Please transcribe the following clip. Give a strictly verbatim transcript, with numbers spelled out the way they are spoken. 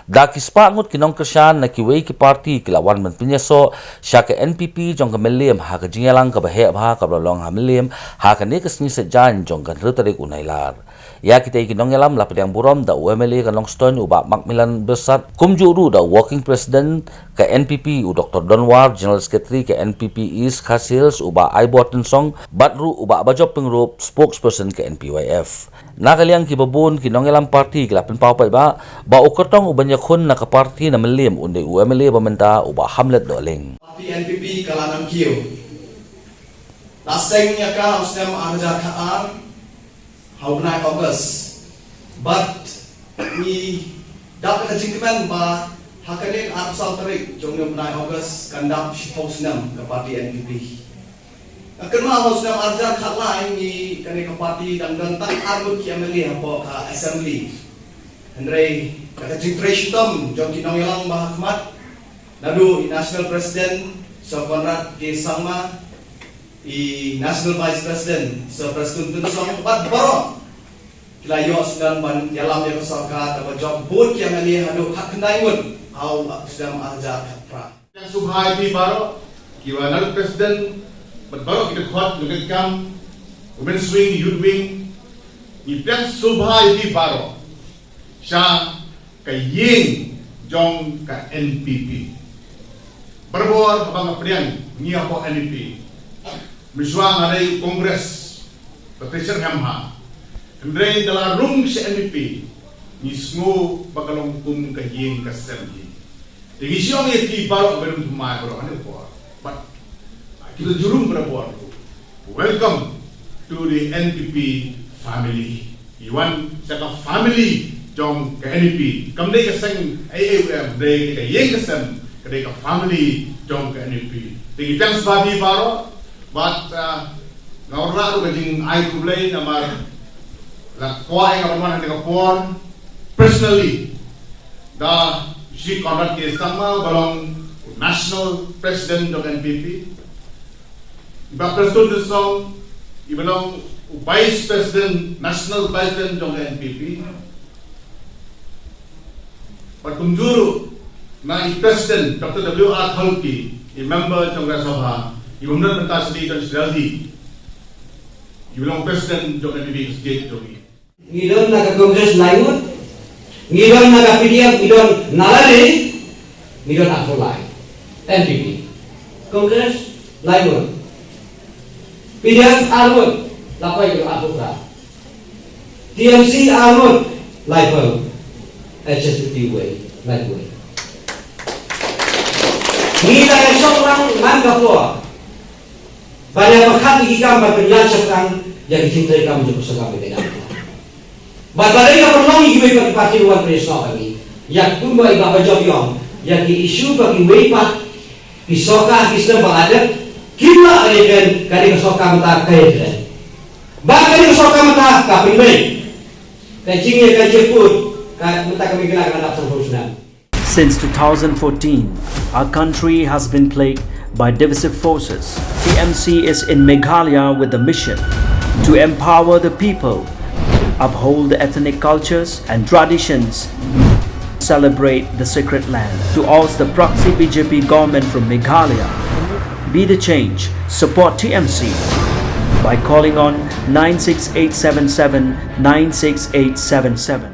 Da ki spah ngut ki nongkyrshan na kiwei ki parti ki la wan ban pynïasoh sha ka N P P jong ka Mylliem ha ka jingïalang kaba heh bha kaba la long ha Mylliem ha kane ka sngi Saitjaiñ jong ka hynriew tarik u Nailar. Ïa kitei ki nongïalam la pdiang burom da u M L A ka Nongstoiñ u Bah Macmillan Byrsat, kumjuh ruh da u Working President ka N P P u Doktor Donwar, General Secretary ka N P P East Khasi Hills u Bah Aibor Tynsong, bad ruh u Bah Bajop Pyngrope, Spokesperson ka N P Y F. Na ka liang kiba bun ki nongïalam parti ki la pynpaw paidbah ba u kyrtong uban ïakhun na ka parti na Mylliem un dei u M L A ba mynta u Bah Hamlet Dohling. Parti N P P ka la nam kiew. La seng ïa ka ha u snem ar hajar khat ar ha u bnai August. Bad ngi dap ka jingkmen ba ha kane ka arphew saw tarik jong une u bnai August kan dap shiphew snem ka parti N P P. Ka kynmaw ha u snem ar hajar khat lai ngi kane ka parti dang don tang ar ngut ki M L A hapoh ka assembly. Hynrei ka jingtrei shitom jong ki nongïalam ba ha khmat, naduh i National President Sir Conrad K Sangma, i National Vice President Sir Prestone Tynsong bad baroh ki la ïoh sdang ban ïalam ïa ka sorkar kaba jop bun ki M L A haduh khatkhyndai ngut ha u snem ar hajar khatphra. Pdiang sngewbha ïa phi baroh kiba na u president bad baroh ki dkhot, ki kam, women wing, youth wing, ngi pdiang sngewbha ïa phi baroh sha ka ïing jong ka N P P. Barabor haba nga pdiang ngi hapoh N P P, mynshuwa nga dei Congress, ka treasurer hem ha. Hynrei da la rung sha N P P ngi sngew ba ka long kum ka ïing ka sem hi. Te ngi shu ong ïa phi baroh ba dum thymmai baroh hangne por. Bad kita jurung barabor. Welcome to the N P P family. Ïa wan sha ka family jong ka N P P. Kam dei ka seng A A U M, dei ka ïing ka sem, ka dei ka family jong ka N P P. Te ngi pdiang sngewbha ïa phi baroh. Bad, ah, nga wanrah ruh ka jingai khublei namar la kwah ïa nga ban wan ha kane ka por personally da Shri Conrad K Sangma uba long National President jong N P P, i Bah Prestone Tynsong iba long u Vice President, National President jong N P P, bad kumjuh ruh na i President Doctor W R Kharlukhi, i member jong ka Sabha, iba ym don mynta shane, i don sha Delhi, iba long President jong N P P ka state jong ngi. Ngi don na ka Congress lai ngut, ngi don na ka P D F, ngi don na lade, ngi don arphew lai. N P P. Congress lai ngut. P D F ar ngut, la poi ka arphew phra. T M C ar ngut, laiphew. H S P D wei, laiphew. Ngi la ïa shong lang man ka por. Ban ïa pyrkhat ïa ki kam ban pynïaid shaphrang ïa ki jingtrei kam jong ka sorkar ba ka dang. Bad balei ka pynlong ïa kiwei pat ki party ruh ban pynïasnoh ïa ngi. Ïa kumba i Bah Bajop i ong, ïa ki issue ba kiwei pat ki sorkar ki sdang ban address, kim lah ban ïakren, kane ka sorkar mynta ka ïakren. Bad kane ka sorkar mynta ka pynmih. Ka jingïakren jingput ka mynta ka mih ka la ka dap sanphew snem. Since two thousand fourteen, our country has been plagued by divisive forces. T M C is in Meghalaya with the mission to empower the people, uphold the ethnic cultures and traditions, celebrate the sacred land. To oust the proxy B J P government from Meghalaya, be the change, support T M C by calling on nine six eight seven seven nine six eight seven seven.